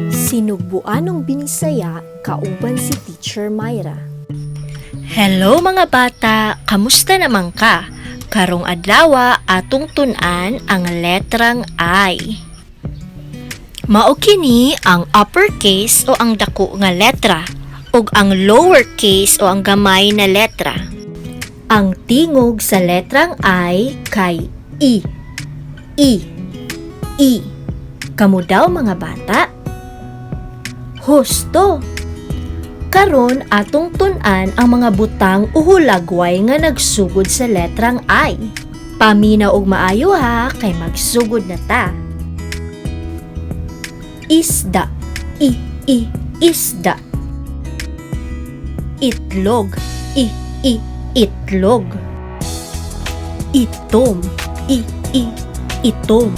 Sinugbuanong Binisaya kauban si Teacher Myra. Hello, mga bata, kamusta naman ka? Karong adlawa, atong tun-an ang letrang I. Mao kini ang uppercase o ang dako nga letra ug ang lowercase o ang gamay na letra. Ang tingog sa letrang I kay I. I. I. Kamo daw, mga bata? Husto! Karon, atong tun-an ang mga butang o hulagway nga nagsugod sa letrang I. Paminaw og maayo ha, kay magsugod na ta. Isda. I, I, isda. Itlog. I, I, itlog. Itom. I, I, itom.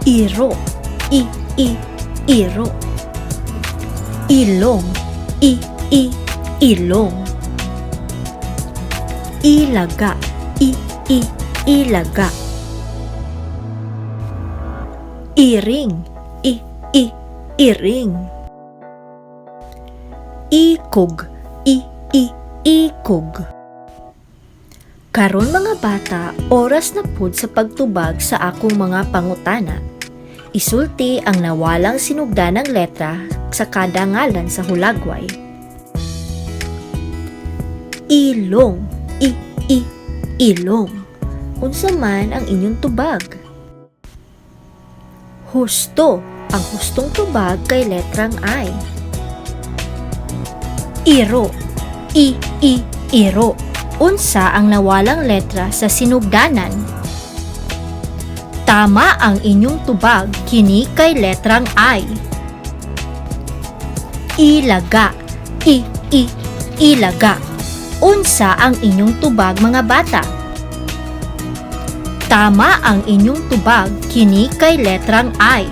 Iro. I, I, iro. Ilong. I, I, ilong. Ilaga. I, I, ilaga. Iring. I, I, iring. Ikog. I, I, ikog. Karon, mga bata, oras na pud sa pagtubag sa akong mga pangutana. Isulti ang nawalang sinugdanang letra sa kada ngalan sa hulagway. Ilong. I, I, ilong. Unsa man ang inyong tubag? Husto. Ang hustong tubag kay letrang I. Iro. I, I, iro. Unsa ang nawalang letra sa sinugdanan? Tama ang inyong tubag, kini kay letrang I. Ilaga. I, I, ilaga. Unsa ang inyong tubag, mga bata? Tama ang inyong tubag, kini kay letrang I.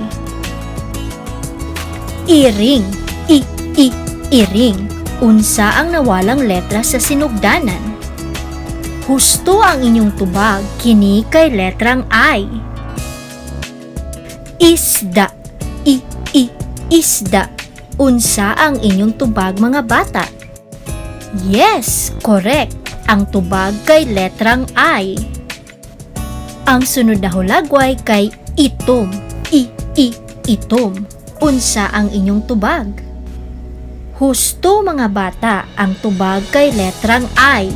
Iring. I, I, iring. Unsa ang nawalang letra sa sinugdanan? Husto ang inyong tubag, kini kay letrang I. Isda. I, I, isda. Unsa ang inyong tubag, mga bata? Yes, correct. Ang tubag kay letrang I. Ang sunod na hulagway kay itom. I, I, itom. Unsa ang inyong tubag? Husto, mga bata, ang tubag kay letrang I.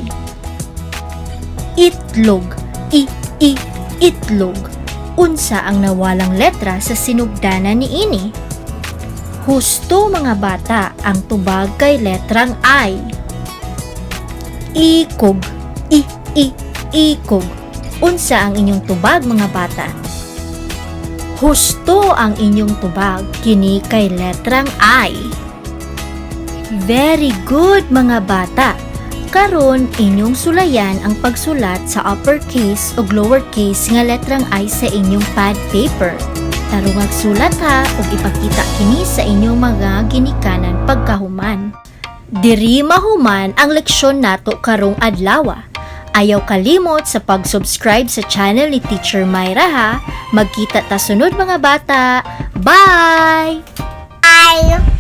Itlog. I, I, itlog. Unsa ang nawalang letra sa sinugdanan ni ini? Husto, mga bata, ang tubag kay letrang I. Ikog. I, I, ikog. Unsa ang inyong tubag, mga bata? Husto ang inyong tubag, kini kay letrang I. Very good, mga bata. Karon, inyong sulayan ang pagsulat sa uppercase o lowercase nga letrang I sa inyong pad paper. Tarungag sulat ha ug ipakita kini sa inyong mga ginikanan pagkahuman. Diri mahuman ang leksyon nato karong adlaw. Ayaw kalimot sa pag-subscribe sa channel ni Teacher Myra ha. Magkita ta sunod, mga bata. Bye! Bye.